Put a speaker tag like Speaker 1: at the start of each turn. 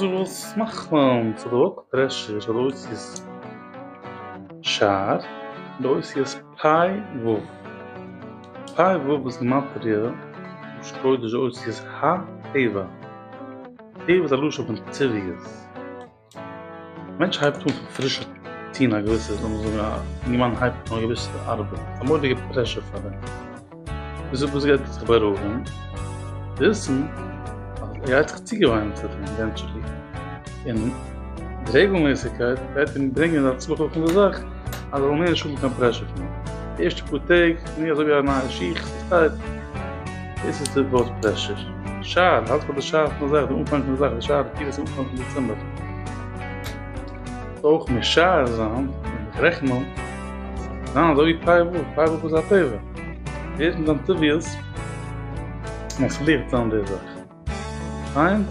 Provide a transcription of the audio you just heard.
Speaker 1: וואס מאכט מען צו די ווארט pressure איז די אותיות שער און די אותיות פ' ו'. פ' ו' איז גימטריא לשון קודש די אותיות ה טבע. טבע איז א לשון פון טבעיות. א מענטש הייבט אן פון פריש טון א געוויסע, לאמיר זאגן א אינגערמאן הייבט אן א געוויסע ארבעט, ס'איז א מורא'דיגע pressure פאר אים. וואס גייט ער זיך בארואיגן? וויסן אז ער גייט זיך צוגעוויינען צו דעם eventually, און די רעגלמעסיגקייט גייט אים ברענגען די הצלחה פון די זאך אז ער זאל מער נישט האבן קיין pressure פון דעם. די ערשטע פאר טעג איז מער אזוי ווי א נייע שיך, ס'איז tight. דאס איז די ווארט pressure. שער, האלט ביי די שער פון די זאך, די אנפאנג פון די זאך, די שער, די טיר איז אנפאנג פון די צימער. אויך משער זיין און זיך רעכענען זיין אזוי ווי פ' ו', פ' ו' איז א טבע, ווערט מיט זיין טבעיות מצליח זיין די זאך. פיין?